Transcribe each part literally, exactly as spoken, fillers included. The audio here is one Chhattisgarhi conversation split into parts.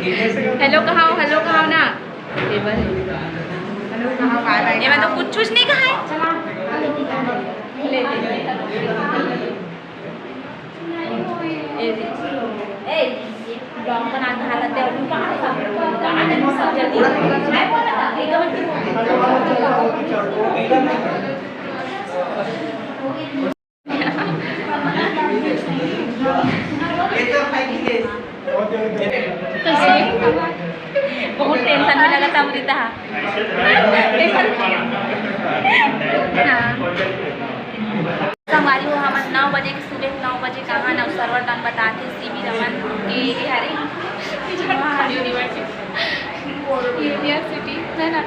हेलो कहाओ, हेलो कहाओ ना। टेबल है। एमा तो कुछ, कुछ नहीं कहा है। ए, ए, ब्लॉग बना के हालत है, उनका सब, सब जल्दी। बहुत टेंशन में लगा था अमृता। हाँ। संगवारी हो, हमन नौ बजे के, सुबह नौ बजे कहाँ ना, server डाउन बताथे, सीवी रमन के ये हरे यूनिवर्सिटी, यूनिवर्सिटी है ना।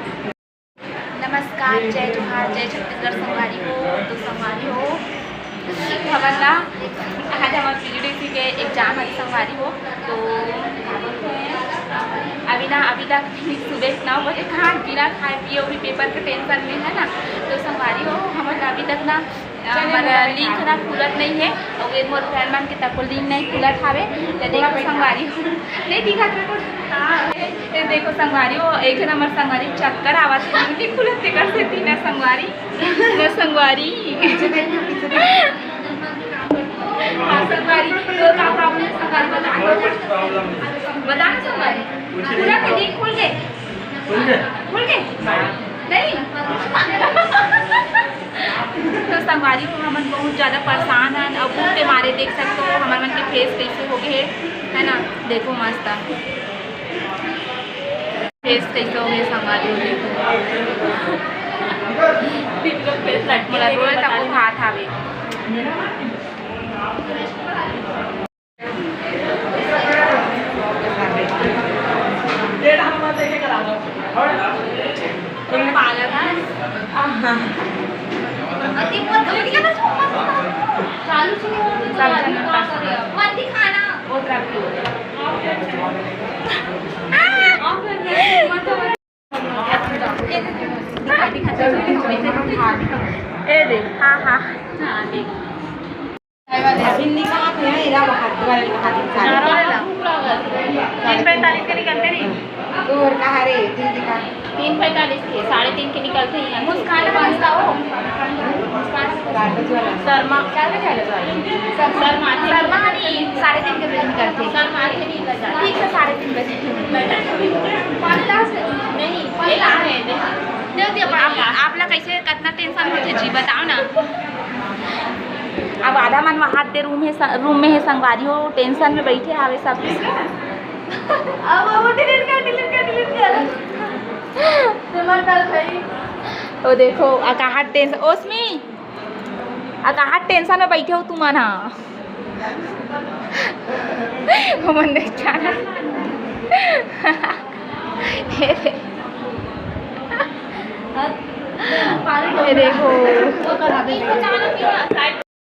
नमस्कार, जय जोहार, जय छत्तीसगढ़ संगवारी हो। तो संगवारी हो, हमन ला आज हमर पीजीडीसी के एग्जाम है संगवारी हो। तो अभी ना, अभी तक सुबह नौ बजे कहाँ बिना खाए पिए, वो भी पेपर के टेंशन में है ना। तो संगवारी हो, हमन अभी तक ना, अ, मतलब लिंक ना खुलत नहीं है, और ये मोर फ्रेंड मन के तको लिंक नहीं खुलत हावे। तो देखो संगवारी हो, नहीं दिखत रहे तो, हाँ, ये देखो संगवारी हो, एक नंबर संगवारी चक्कर आवत है, लिंक नहीं खुलत, तेकर से तीन संगवारी, न संगवारी। हाँ, संगवारी, तो का प्रॉब्लम है संगवारी, बता दो। बता ना संगवारी, पूरा के लिंक खुल गए? खुल गए? खुल गए? नहीं। तो संगवारी हो, हमन बहुत ज़्यादा परेशान हन। अब भूख के मारे देख सकते हो, हमर मन के फेस कैसे हो गए है, है ना? देखो मस्त फेस कैसे हो गए संगवारी हो, देखो। मोला रोए तक वो भात आवे। ए दे, हाँ, हाँ। हाँ, देख। अभी निकाल के एला वहाँ, वहाँ, वहाँ निकाल। चारों है ना? तीन पैंतालीस के निकलते नहीं। दूर कहाँ रे? तीन दिखा। तीन पैंतालीस के, साढ़े तीन के निकलते ही हैं। मुस्कान कौन सा हो? मुस्कान। चार बजे वाला। शर्मा। चार बजे वाला। शर्मा। शर्मा नहीं, साढ़े तीन के बजे निकलते। शर्मा के नहीं निकल जाते। ठीक है, साढ़े तीन बजे। पाँच लाख से नहीं, ये ला रहे हैं, देखो। दे दिया, आप, आप ला कैसे, कितना टेंशन होते जी, बताओ ना। अब आधा मन वहाँ दे रूम है, स-, रूम में है संगवारी हो, टेंशन में बैठे हावे सब। अब वो डिलीट कर, डिलीट कर, डिलीट कर। तुम्हारा भाई। ओ देखो, अकाहट टेंशन, ओसमी, अकाहट टेंशन में बैठे हो तुमन हा। हमन देख जाना। ये दे-, ये देखो।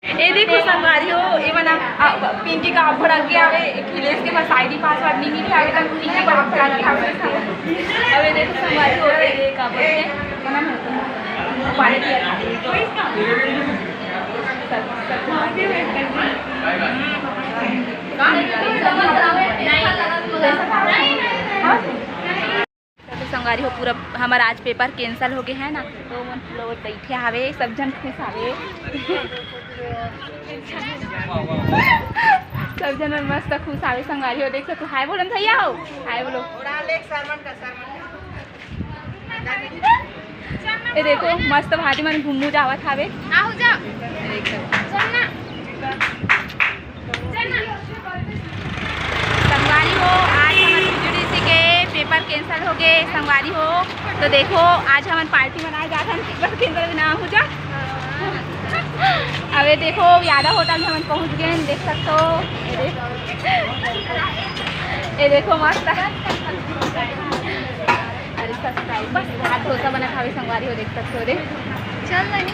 ए देखो संगवारी हो, ए मन, आ, पिंकी का अब्बड़ आगे आवे, अखिलेश के पास आईडी पासवर्ड नहीं मिली, आगे तक पिंकी का अब्बड़ आगे आवे। अब ए देखो संगवारी हो, ए, ए, का बोलते हैं? मना नहीं होता। पानी दिया था। हाँ? तो संगवारी हो, पूरा हमर आज पेपर कैंसिल हो गए है ना, तो मन लोग बैठे हावे, सब जन खुश हावे। सब जन मन मस्त खुश हावे संगवारी हो। देख सकते हो, हाय बोलन भैया हो, हाय बोलो। ये देखो मस्त भांति मन घूमू जावत हावे। आओ जा। देख सकते हो। चल ना। संगवारी हो, आज हमर पीजीडीसी के पेपर कैंसिल हो गए संगवारी हो। तो देखो, आज हमन पार्टी मनाए जात हन, पेपर कैंसिल ना हो जा। अबे देखो, यादव होटल में हमन पहुंच गए हैं, देख सकते हो। ये दे-, ये देखो मस्त। अरे सब्सक्राइब बस, भात डोसा बना खावे संगवारी हो, देख सकते हो रे। चल रही।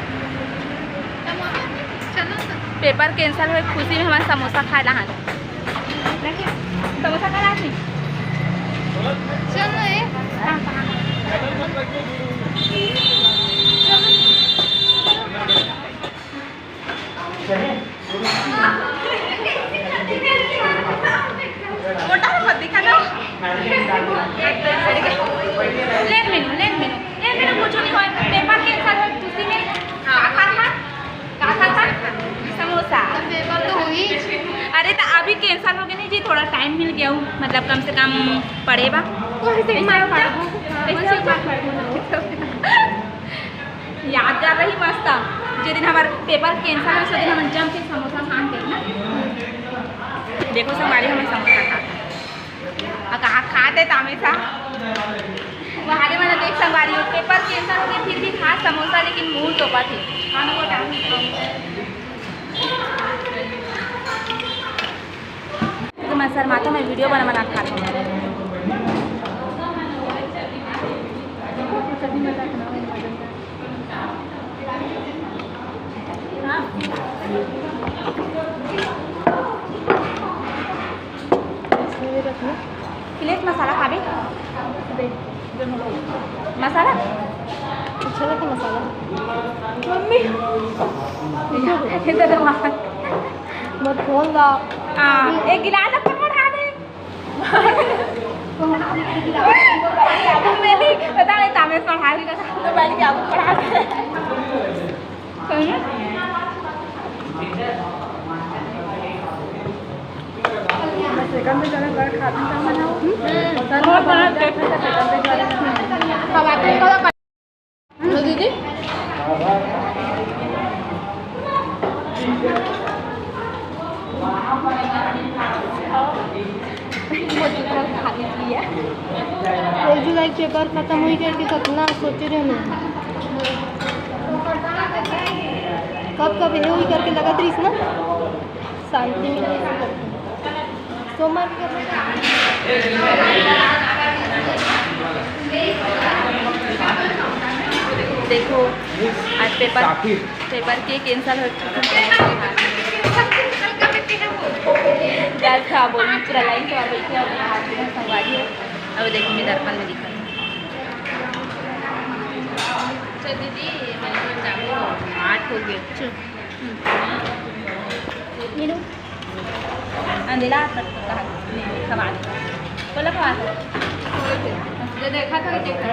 चलो ना। पेपर कैंसिल हुए, खुशी में हमारा समोसा खाए ला हाथ। समोसा खा रहा थी। चल रही। हाँ, हाँ। मोटा है, मत दिखा दो। लेन मेनू, लेन मेनू, लेन मेनू, कुछ नहीं होय। पेपर कैंसिल होय, खुशी में का खा था? का खा था? समोसा। पेपर तो हुई। अरे, तो अभी कैंसिल हो गया नहीं जी, थोड़ा टाइम मिल गया हूँ, मतलब, कम से कम पढ़े बा। कैसे मार पढ़बो? कैसे मार पढ़बो? यादगार रही मस्त। जे दिन हमार पेपर कैंसिल हो, उस दिन हम जम के समोसा खान के ना। देखो संगवारी, हमें समोसा खा। अउ कहाँ खाते तामे सा? वहाँ दे मैंने देख संगवारी हो, पेपर कैंसिल हो गया, फिर भी खा समोसा, लेकिन मुंह तो बात है। हम वो टाइम तो मैं शर्माता हूँ, मैं वीडियो बना बना के खाती हूँ। प्लेट मसाला खाबे? मसाला? अच्छा लगा मसाला। मम्मी। इधर आ। मत फोन ला। हाँ, एक गिलास अपन बढ़ा दे। मैं नहीं, पता नहीं, तामे पढ़ा भी कर सकते, तो पहले क्या पढ़ा दे। सही है? मैं सेकंड में जाने पर खाती था, मैं ना। हम्म। पता नहीं, बहुत बड़ा सेकंड में जाने। अब आते हैं, कब लो दीदी। एक जुलाई के पेपर खत्म हुई करके सपना सोचे रहे मैं। कब कब ये हुई करके लगत रहीस ना, शांति मिले इसी करके। सोमवार के देखो, आज पेपर, पेपर के कैंसिल हो चुका है। जल था बोल, पूरा लाइन से और बैठे और हाथ में संगवारी है। अब देखो, मैं दर्पण में दिखा। चल दीदी, ये मैंने चालू आठ हो गए। चल। हम्म। ये लो। अंधेला हाथ मत कहा, खवा दे। बोला खवा दे। जो देखा था, देखा।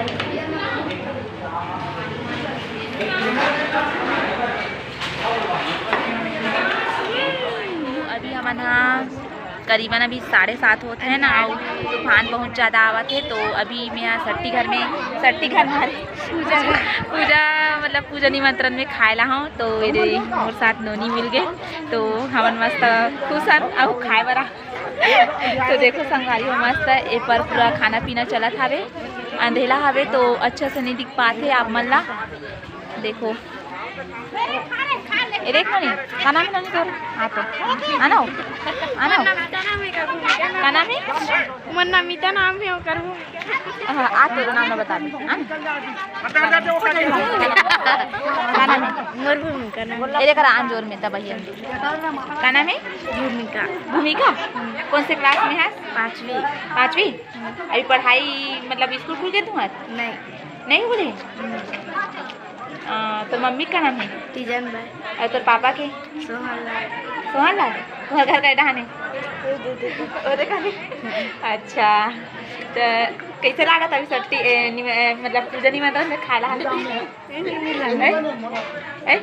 अभी हमन हा करीबन अभी साढ़े सात होत हे ना, अउ तूफान बहुत ज़्यादा आवत हे, तो अभी मैं हा सट्टी घर में, सट्टी घर में, अरे, पूजा, पूजा, मतलब, पूजा निमंत्रण में खाए ला हूँ, तो ये दे मोर साथ नोनी मिल गए। तो हमन मस्त खुश हन अउ खाए बर आ। तो देखो संगवारी हो, मस्त ए पर पूरा खाना पीना चलत हावे। अंधेला हावे तो अच्छा से नहीं दिख पात हे आप मन ला। देखो, ए देख नोनी, का नाम हे नोनी तोर? आ तो, आना हो, आना हो। का नाम हे? मोर नमिता नाम हे, ओकर भूमिका। हाँ, आ तोर नाम ना बता दे, हाँ? का नाम हे? मोर भूमिका नाम। ए देख, आ जोर में तब भैया। का नाम हे? भूमिका। भूमिका? कौन से क्लास में है? पाँचवीं। पाँचवीं? अभी पढ़ाई, मतलब, स्कूल खुल गए तुम्हारे? नहीं। नहीं खुले? हम्म। आ, तोर मम्मी का नाम हे? तीजन बाई। अउ तोर पापा के? सोहन लाल। सोहन लाल? तुम्हारे घर का डहान हे? ओदे का नहीं? अच्छा, तो कैसे लागत अभी सट्टी, ए, निम-, ए, मतलब, पूजा निमंत्रण में खाए ला हाथ? ए? ए? ए?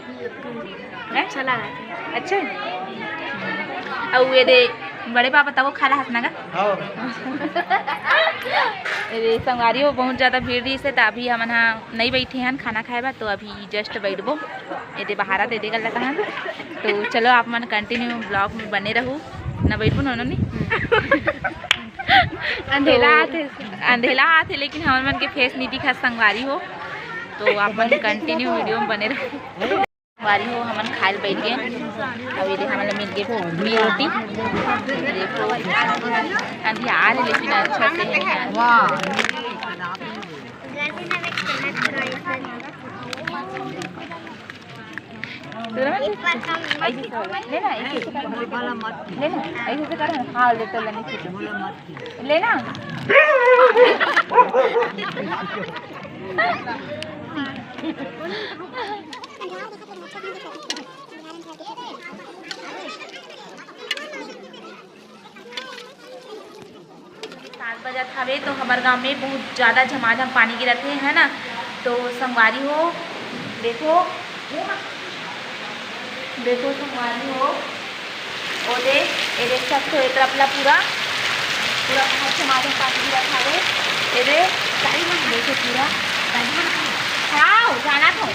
अच्छा लागत हे। अच्छा? अउ ये दे बड़े पापा तब खाए ला हाथ ना गा? हाँ। अरे संगवारी हो, बहुत ज़्यादा भीड़ रही से, तो अभी हमन हा नहीं बैठे हन खाना खाए बर, तो अभी just बैठबो। ये दे बहारा दे दे गलत हन। तो चलो आप मन continue vlog में बने रहू। ना बैठबो ना, ना नहीं? अंधेला तो आथे। अंधेला आथे, लेकिन हमन मन के face नहीं दिखा संगवारी हो, तो आप मन continue वीडियो में बने रहो। संगवारी हो, हमन खाए ल बैठ गए। अब ये दे हमन ला मिल गए पूरी रोटी। देखो, अंधियार हे लेकिन अच्छा से हे। वाह। ले ना, ऐसे से कर। ले ना, ऐसे से कर। हाँ, ले तो लेने की। ले ना। बजत हवे तो हमर गांव में बहुत ज्यादा झमाझम पानी गिरत हे, है ना। तो संगवारी हो, देखो, देखो संगवारी हो, ओ दे, ए देख सकते हो, ए तरफ ला पूरा, पूरा बहुत झमाझम पानी गिरत हवे। ए दे, गाड़ी में देखो पूरा, गाड़ी में खड़ा हो, जाना तो,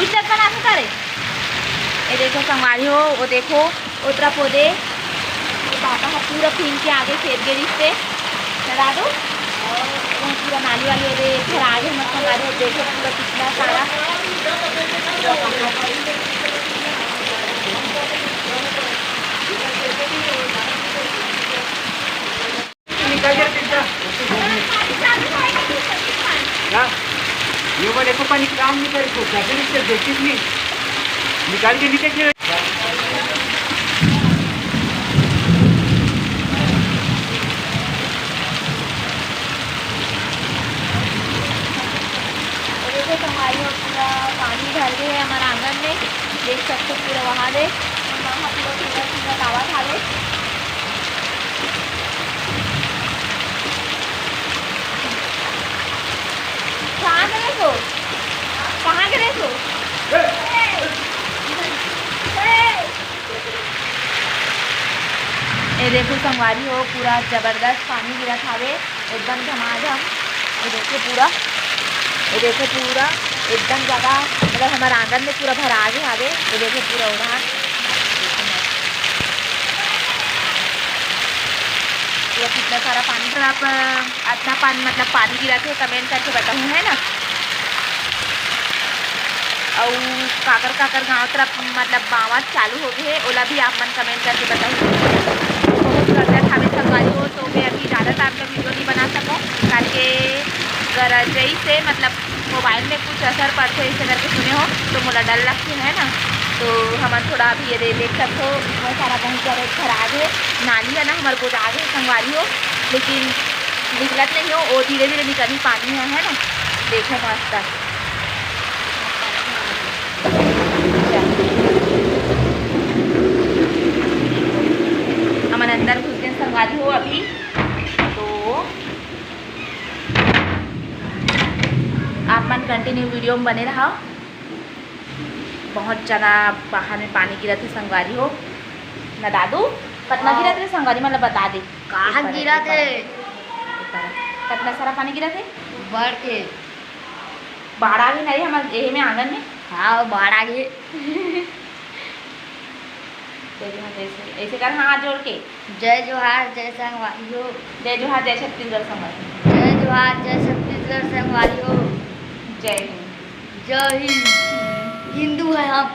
उस तक बना के करे। ए देखो संगवारी हो, ओ देखो, ओतरा पोदे, ओ पापा ह पूरा भींग के आगे खेत गे रिहिस ते, ना दादू? अउ पूरा नाली वाली ओदे भरा गे, मस्त संगवारी हो, देखो पूरा कितना सारा। निकाल के रख दे। क्या? ये वाले को पानी काम नहीं करे, तो क्या फिर इससे बेसिकली निकाल के निकल के। देखो संगवारी हो, पूरा पानी भर गे हे हमर आंगन में, देख सकते हो पूरा वहाँ दे, और वहाँ पूरा पूरा पूरा तावा था दे। कहाँ गए हो? कहाँ गए हो? ए देखो संगवारी हो, पूरा जबरदस्त पानी गिरत हावे, एकदम झमाझम। ये देखो पूरा, ये देखो पूरा एकदम जगह, मतलब हमर आंगन में पूरा भरा गे हावे। ये देखो पूरा उड़ान, पूरा कितना सारा पानी। अगर आप अतना पानी, मतलब पानी गिरत हे, कमेंट करके बताहू, है ना। अउ काकर काकर गांव तरफ, मतलब बावत चालू हो गे हे, ओला भी आप मन कमेंट करके बताहू। बहुत गरजत हावे संगवारी हो, तो मैं अभी ज्यादा टाइम का वीडियो नहीं बना सकूँ, करके गरजई से, मतलब मोबाइल में कुछ असर पड़थे, ऐसे करके सुने हो, तो मोला डर लगथे, है ना। तो हमन थोड़ा अभी ये दे-, देख सकथो, इतना सारा बहुत ज्यादा भरा गे, नाली है ना हमर गोदा गे संगवारी हो, लेकिन निकलत नहीं हो, वो धीरे धीरे निकलही पानी है, है ना। देखो मस्त। हमन अंदर घुस गए संगवारी हो अभी, तो आप मन कंटिन्यू वीडियो में बने रहा। बहुत ज्यादा बाहर में पानी गिरत हे संगवारी हो। ना दादू, कतना हाँ। गिरत हे संगवारी, मतलब बता दे। कहाँ एक बार, गिरत एक बार, हे? एक बार। कतना सारा पानी गिरत हे? बढ़ के। बाढ़ आ गे ना रे हमर एहे में आंगन में। हाँ, बाढ़ आ गे। जय जोहार, जय श्री, ऐसे कर, हाँ, हाथ जोड़ के। जय जोहार, जय संगवारी हो। जय जोहार, जय छत्तीसगढ़ संगवारी। जय जोहार, जय छत्तीसगढ़ संगवारी हो। जय हिंद। जय हिंद। हिंदू है हम।